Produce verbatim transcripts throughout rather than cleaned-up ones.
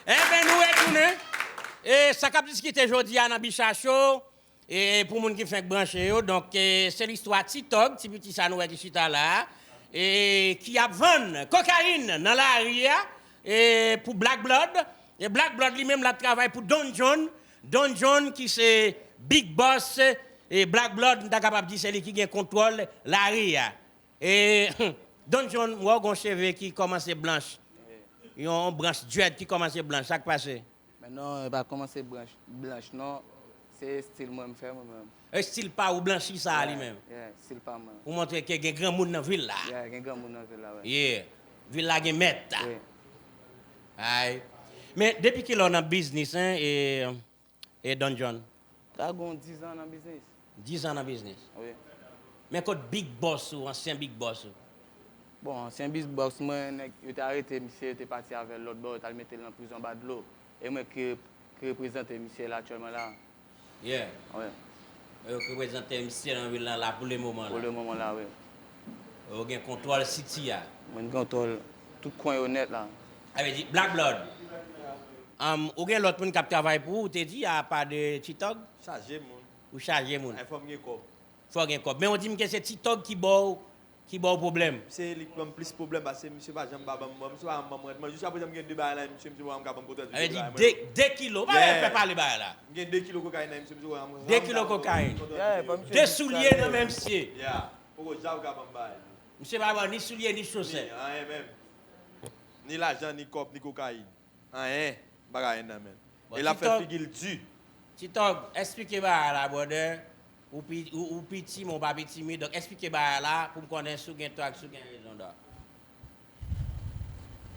Enben, nou retounen. E sa k ap diskite jodi a nan Bicha Show, e pou moun ki fenk branche yo, donk, e, se listwa Ti Tòg, ti piti sa nou wè ki chita la a, e ki ap vann kokayin nan lari a, e pou Black Blood. E Black Blood li menm l ap travay pou Don John. Don John ki se big boss, e Black Blood, m ta kapab di se li ki gen kontwòl lari a. E Don John, m wè w gen yon cheve ki kòmanse blanch. Yon, yon branch dread ki kòmanse blanch. Sa k pase? Men non, e pa kòmanse branch, blanch non. Se estil mwen m fè mwen menm. Estil pa ou blanchi sa a li menm. Yeah, estil pa mwen. Pou montre ke gen granmoun nan vil la. Yeah, gen granmoun nan vil la, wi. Yeah. Vil la gen mèt. Wi. Ay. Men depi kilè w nan biznis, en, e, e Don John? Ka gon diz an nan biznis. Diz an nan biznis? Wi. Men kot big boss ou, ansyen big boss ou? Bon, ansyen big boss mwen, nèg, yo te arete misye, yo te pati avè l lòt bò, yo t al mete l nan prizon Badlo. E mwen ki, ki reprezante misye la aktyèlman la. Yeah. Wi. Yo ki reprezante misye nan vil lan la pou le moman la. Pou le moman la, wi. Yo gen kontwòl city a. Mwen gen kontwòl tout kwen yo nèt la. Sa vle di, Black Blood. Um, ou gen lòt moun k ap travay pou ou, ou te di, apa de Ti Tòg? Chaje moun. Ou chaje moun. Ay, fò m gen kòb. Fò gen kòb. Men ou di m ke se Ti Tòg ki ba w, ki ba w pwoblèm. Se li k ban m plis pwoblèm, paske misye pa janm pa ban m, misye pa janm ban m randman. Jiska prezan m gen de bagay la, misye, misye pa janm ka ban m kontrè. Sa vle di de, de kilo. Pa fè pale bagay la. M gen de kilo kokayin la, misye, misye pa janm. De kilo kokayin. De soulye nan men misye. Yeah. Poko janm ka ban m bagay. Misye pa ban ni soulye, ni chosèt. Ni anyen menm. Ni lajan, ni kòb, ni kokayin. Anyen, m pa ka anyen nan men l. E l ap fè figi l di. Ti Tòg, eksplike bagay la, brother. Ou pi, ou, ou pi timoun, ou pa pi timid. Donk, eksplike bagay la pou m konnen si w gen tò ak si w gen rezon, dòk.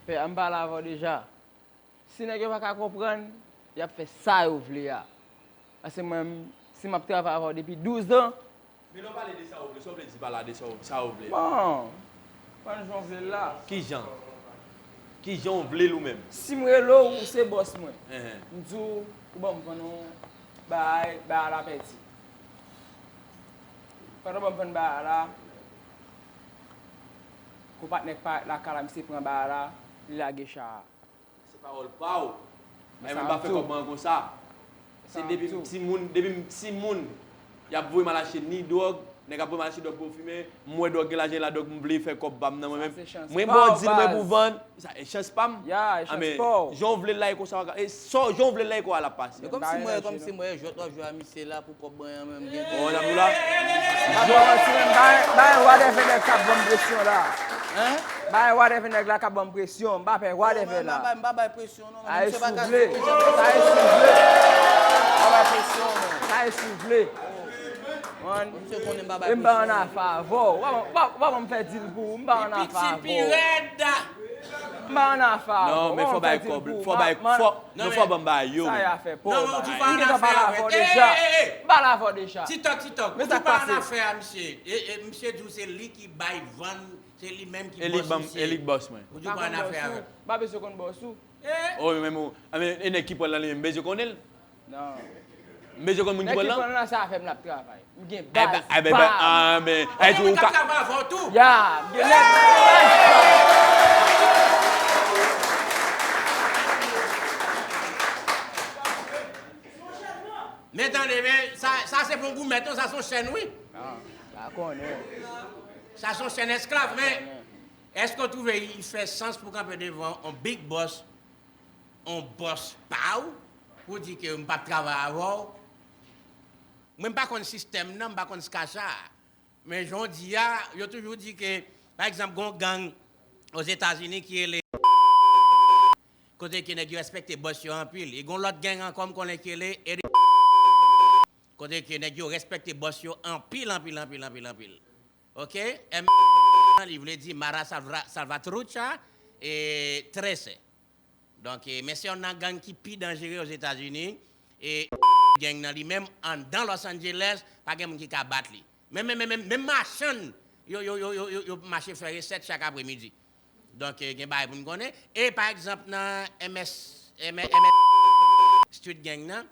Pè, m pale avè w deja. Si nèg yo pa ka konprann, y ap fè sa yo vle a. Paske mwen, si m ap travay avè w depi douz an, Men lè w pale de sa w vle, sa w vle di pa la de sa w, sa w vle a? Bon, ban jan w vle l la. Kijan? Kijan w vle l ou menm? Si m rele w, ou se bòs mwen. Enhen. M di w, ou ban m vann yon bagay, bagay la pèdi. Pandan w ban m vann bagay la, gon patnè k parèt lakay la, misye pran bagay la, li lage cha a. Se pawòl pa w. Mwen menm pa fè kòb mwen konsa. Se depi m timoun, depi m timoun, y ap voye m al achte ni dwòg, nèg ap voye m al achte dwòg pou yo fimen, m wè dwòg gen lajan, la dwòg m vle fè kòb pa m nan mwen menm. Mwen ba w dil mwen pou vann, sa e chans pa m. Ya, e chans pa w. Jan w vle l la e konsa, e jan w vle l la e konsa l ap pase. Men kòmsi mwen, kòmsi mwen jwèt w ap jwe a misye la pou kòb mwen an menm gen. Oh, n ap la. M ap ba w manti menm, bay, bay whatever nèg k ap ban m presyon la. Hein? Bay whatever nèg la k ap ban m presyon, m pa pè whatever la. M pa bay, m pa bay presyon non, men misye pa ka di. Sa e si w vle. M pa bay presyon non. Sa e si w vle. Mwen, e m pa ann afè avè w. Ou pa, ou pa, ou pa ban m fè dil pou ou, m pa ann afè avè w. M pa ann afè avè w. Non, men fò bay kòb, fò bay, fò, non, fò ban m bay yo menm. Sa y a fè pa w. M gentan pale avè w deja. M pale avè w deja. Ti Tòg, Ti Tòg. Ou di w pa ann afè a misye. E, e, misye di w se li ki bay vann, se li menm ki bòs misye. E li k bòs mwen. Ou di w pa ann afè avè l. M pa bezwen konn bòs ou. Oh, men, men, e nèg ki pran l lan li menm, m bezwen konnen l. Non. M bezwen konn moun ki pran l lan. Nèg ki pran l lan, sa fè m l ap travay. M gen baz pa m. Sa vle di ou ka travay avè w tou. Ya, m gen nèg baz pa m. Men tande, men sa, sa se pa yon goumèt non, sa se yon chèn wi. Sa konnen. Sa se yon chèn esklav, men èske w twouve li fè sans pou w kanpe devan yon big boss, yon bòs pa w, pou w di ke m p ap travay avè w? Mwen m pa konn sistèm nan, m pa konn skacha a. Men jan w di a, yo toujou di ke, pa egzanp, gon gang Ozetazini ki rele kote ke nèg yo respekte bòs yo anpil. E gon lòt gang ankò m konnen ki rele Eri kote ke nèg yo respekte bòs yo anpil, anpil, anpil, anpil, anpil. Ok? M li vle di Mara Salva, Salvatrucha e Trese. Donk, e, men se youn nan gang ki pi danjere Ozetazini. E gang nan li menm, anndan Los Angeles, pa gen moun ki ka bat li. Menm, menm, menm, menm machann, yo, yo, yo, yo, yo, yo mache fè resèt chak apremidi. Donk, e, gen bagay pou n konnen. E, pa egzanp, nan M S, M S, M S Street Gang nan,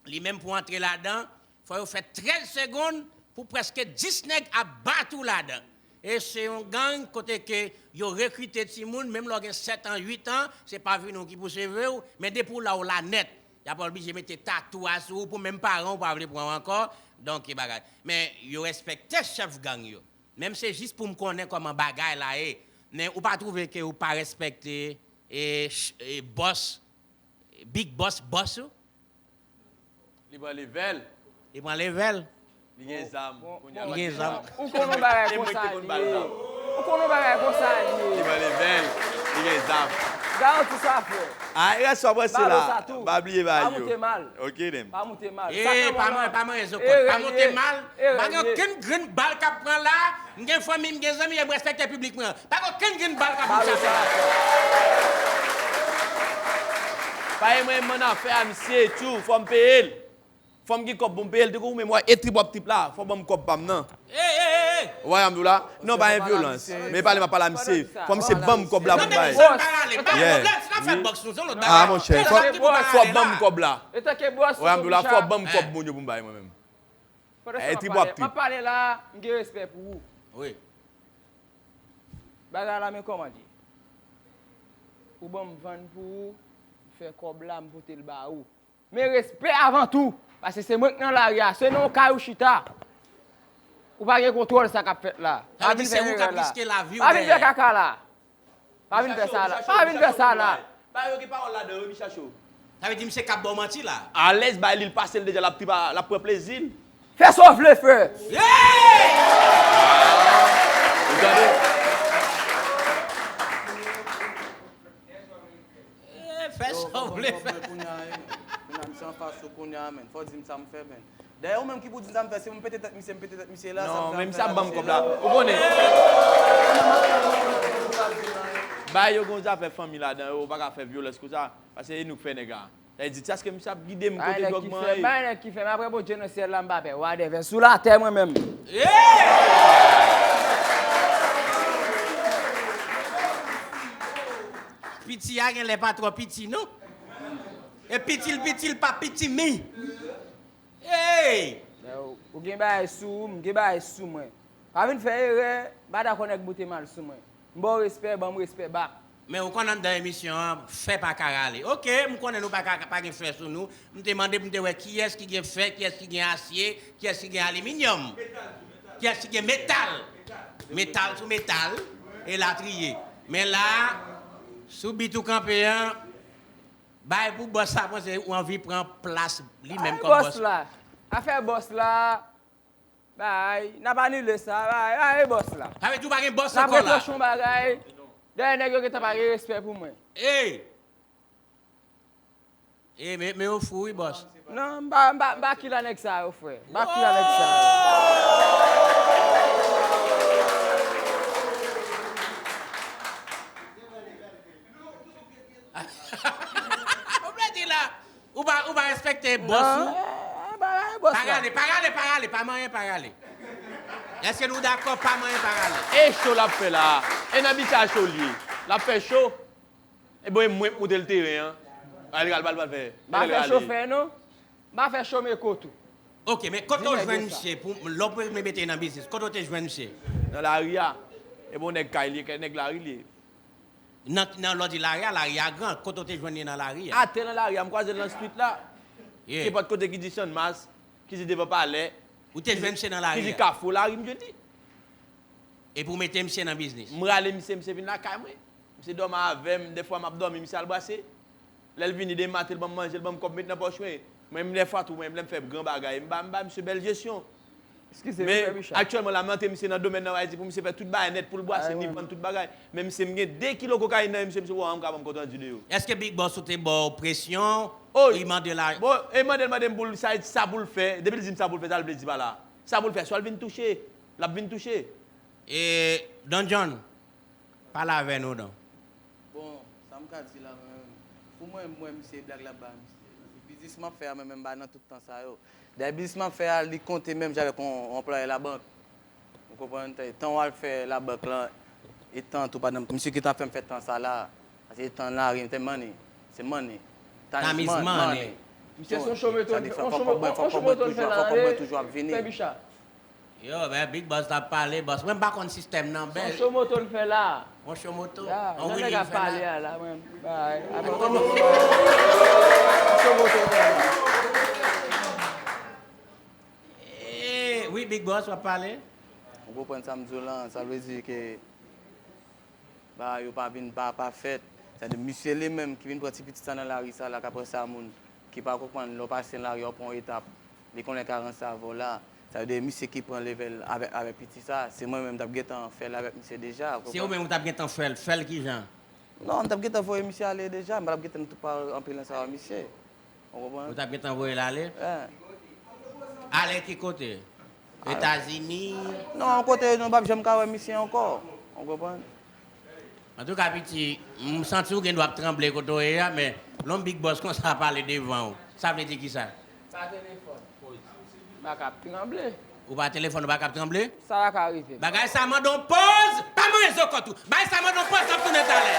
li menm pou antre ladan, fò yo fè trèz segonn pou prèske dis nèg ap bat ou ladan. E se yon gang kote ke yo rekrite timoun, menm lè w gen sèt an, uit an, se pa vini w ki pou sove w, men depi w la, w la nèt. Y ap oblije mete tatou a sou ou pou menm paran w pa vle pran w ankò. Donk, e bagay. Men yo respekte chèf gang yo. Menm se jis pou m konnen kòman bagay la ye. Men ou pa twouve ke ou pa respekte e, ch- e bòs, big boss, boss ou? Li pran level. Li pran level. Li gen zam. Bon, bon, bon. Li gen zam. Ou konn yon bagay konsa li ye. Ou konn yon bagay konsa li ye. Li pran level. Li gen zam. Garanti sa, frè. Ah, rès w ap ranse la. Balo sa tou. Pa bliye ba yo. Pa moute mal. Ok, then. Pa moute mal. Eh, pa manyen, pa manyen zokòt. Pa moute mal. Pa gen okenn grenn bal k ap pran la. M gen fanmi, m gen zanmi, e m respekte piblik mwen. Pa gen okenn grenn bal k ap moute atè la. Paske mwen, m annafè a misye, tjou, fò m peye l. Fò m gen kòb pou m peye l. Tankou ou menm, w ap trip w ap trip la, fò w ban m kòb pa m nan. Ey, ey, ey, ey. Ou wè sa m di w la? Non, pa gen vyolans. Men pale, m ap pale a misye. Fò misye ban m kòb la pou m bay. Non, men se pa rale, pa gen pwoblèm, se pa fè bòks nou, se yon lòt bagay. Ah, monchè, fò, fò w ban m kòb la. Ou wè sa m di w la? Fò w ban m kòb moun yo pou m bay mwen menm. Frè, m ap pale, m ap pale la, m gen respè pou ou. Wi. Bagay la, men kòman l ye. Ou ban m vann pou ou, m fè kòb la, m pote l ba ou. Men respè avan tou, paske se mwen k nan lari a, se nan yon kay ou chita. Ou pa gen kontwòl sa k ap fèt la. Pa vin fè erè la. Pa vin fè kaka la. Pa vin fè sa la. Pa vin fè sa la. Ba yo gen pawòl ladan yo, Micha Show. Sa vle di misye k ap ba w manti la. Alèz, bay li, l pase l deja, l ap trip a, l ap pran plezi l. Fè sa w vle, frè. Ou tande? Eh, fè sa w vle fè. Kounye a, men. Kounye a, misye anfas ou kounye a, men. Fò w di m sa m fè, men. Dayè, ou menm ki pou di m sa m fè, si m pete tèt misye, m pete tèt misye la, sa m fè. Non, men misye ap ban m kòb la. Ou konnen. Bay yo gon zafè fanmi ladan yo, ou pa ka fè vyolans konsa, paske e nou k fè nèg la. Sa vle di, se paske misye ap gide m kote dwòg mwen ye. Bay nèg ki fè, bay nèg ki fè, men apre Bondye nan syèl la, m pa pè. Wadèvè, sou latè mwen menm. Piti a genlè pa twò piti, non? E piti l piti, l pa pitimi. Hey! Ou gen bagay sou ou, m gen bagay sou mwen. Pa vin fè erè, m pa dakò nèg boute mal sou mwen. M ba w respè, ban m respè back. Men ou konn anndan emisyon an, fè pa ka rale. Oke, m konnen nou pa ka, pa gen fè sou nou. M te mande pou m te wè kiyès ki gen fè, kiyès ki gen asye, kiyès ki gen aliminyòm, kiyès ki gen metal. Metal sou metal, elatriye. Men la, sou bit ou kanpe an, bay pou bòs la panse ou anvi pran plas li menm kòm bòs. Afè bòs la, bay, n ap anile sa, bay, bay bòs la. Sa vle di ou pa gen bòs ankò la? N ap retwòche yon bagay, dayè nèg yo gentan pa gen respè pou mwen. Ey! Ey, men, men ou fou wi, bòs. Non, m pa, m pa, m pa kila nèg sa yo, frè. M pa kila nèg sa yo. Ou vle di la, ou pa, ou pa respekte bòs ou? Non, eh, pa rale bòs la. Pa rale, pa rale, pa rale, pa manyen, pa rale. Èske nou dakò pa manyen, pa rale? E cho l ap fè la. E nan bicha cho l ye. L ap fè cho. E bon, e mwen k moute l teren an. Al, al, al, al fè. M pa fè cho fè, non. M pa fè cho men kot ou. Oke, men kote w jwenn misye pou, lè w premye mete nan biznis, kote w te jwenn misye? Nan lari a. E bon, nèg kay li ye, nèg lari li ye. Nan, nan lè w di lari a, lari a gran, kote w te jwenn li nan lari a? Atè nan lari a, m kwaze l nan street la. Yeah. Nenpòt kote ki di Channmas, ki di devan palè, ou te jwenn misye nan lari a? Ki di Kafou, lari m jwenn li. Epi w mete misye nan biznis? M rale misye, misye vin lakay mwen. Misye dòmi avè m, dèfwa m ap dòmi, misye al brase. Lè l vini demen maten, l ban m manje, l ban m kòb, met nan pòch mwen. Mwen menm dèfwa tou, mwen menm lè m fè gran bagay, m ba, m ba misye bèl jesyon. Men aktyèlman la, m antre misye nan domèn nan, w a di pou misye fè tout bagay nèt, pou l brase, ni vann tout bagay. Men misye, m gen de kilo kokayin nan men misye, misye, waw, m ka ban m kont randi de yo. Èske Big Boss ou te ba w presyon? Wi, mande la. Bon, e mande l, mande m pou l, sa, sa pou l fè. Depi l di m sa pou l fè, sa l vle di pa la. Sa pou l fè, swa l vin touche, l ap vin touche. E, Don John, pale avè nou, Don. Bon, sa m ka di la, mwen menm, pou mwen, m wè misye blag l ap bay misye. Biznis m ap fè a, mwen menm, m pa nan tout tan sa yo. Dayè, biznis m ap fè a, li konte menm jan avèk yon, yon anplwaye labank. Ou konprann? Tan w al fè labank lan, e tan tou, pandan misye gentan fè m fè tan sa la. Paske e tan lari, se money. Se money. Time is money. Misye se yon show mwen toujou ap vini. Yo, men Big Boss t ap pale, bòs. Mwen, m pa konn sistèm nan, men. Se yon show moto l fè la. Yon show moto? Ya, yon jan nèg ap pale a la, mwen. Bay, apre yon show moto l fè la. Eh, wi, Big Boss, w ap pale? Ou konprann sa m di w lan, sa vle di ke bagay yo pa vin pa, pa fèt. Sa vle di, misye li menm ki vin pran ti pitit sa nan lari sa la, k ap wè sa moun ki pa konprann lè w pase nan lari a, w pran yon etap, li konnen karant sa avè w la. Sa vle di, misye ki pran level avèk, avèk pitit sa, se mwen menm m t ap gentan fè l avèk misye deja, w konprann? Se ou menm ou t ap gentan fè l, fè l kijan? Non, m t ap gentan voye misye ale deja, m pa t ap gentan tou pale anpil nan sa avèk misye. Ou konprann? Ou t ap gentan voye l ale? Eh. Ale ki kote? Etazini? Non, yon kote nou p ap janm ka wè misye ankò. Ou konprann? Antouka, piti, m santi w gen dwa ap tranble kote w ye a, men lè yon Big Boss konsa pale devan w, sa vle di kisa? Pa telefòn. M pa ka ap tranble. Ou pa telefòn, ou pa ka ap tranble? Sa pa ka rive m. Bagay sa mande yon pòz, pa manyen zokòt ou. Bagay sa mande yon pòz, n ap tounen talè.